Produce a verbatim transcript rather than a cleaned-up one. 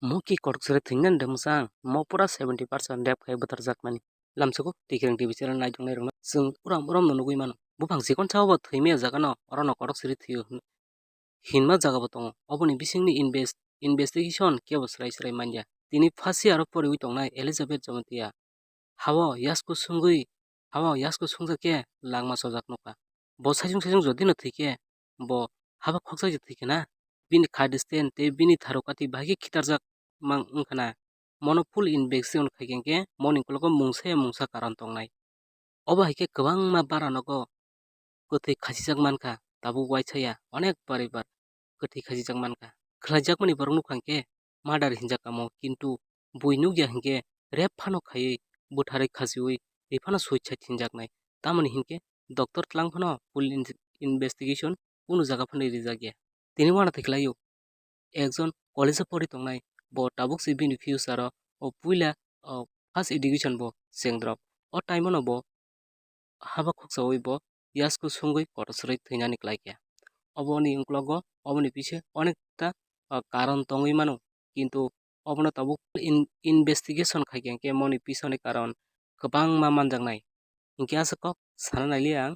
Muki kotok siri thwinani de mwchang, mo pura seventy percent rep khai bwtharjakmani. Lamsoko Tikreng T V channel naitoknai rokno chwng uram uram no nugwi mano. Buphang chikon sao bo thwimaya jaga no, oro no kotok siri thwio hwn-, hinma jaga bo tongo. Oboni bisingni invest-, investigation kebo srai srai manya. Tini first year o poriwi tongnai Elizabeth Jamatia. Habo yasku sungwi, habo yasku sungjakhe langma chojak nukha. Bo saichung saichung jodi no thwikhe, bo haba khoksa je thwikhe na, bini kha distance tei bini tharukati bahai khe khitarjak mang wngkha na. Mono full investigation khai khe hwnkhe moni ukologo mungsa ya mungsa karon tongnai. Obo hai khe kwbangma bara nogo kwthwi khachijak mankha, tabuk waisa ya onek bari bar kwthwi khachijak mankha. Khlaijakmani borok nukha hwnkhe murder hinjak kamo, kintu bui nukya hwnkhe rep phano khaiwi bwtharwi khachiwi tei phano suicide hinjaknai. Tamoni hinkhe doctor tlang phano full in-, investigation kunu jaga phano rijakya. Tini uanathai khlaio, ekjon college o pori tongnai, bo tabuk se bini future o, o puila, o first education bo chengdrop. O time o no bo haba khoksawi bo yasku sungwi kotor srwi thwinani klaikha. Oboni uklogo, oboni bisingo onekta, o, karon tongwi mano, kintu obono tabuk in-, investigation khaikhe hwnkhe moni pisoni karon kwbangma manjaknai. Hinkhe aswk kok sana naili ang,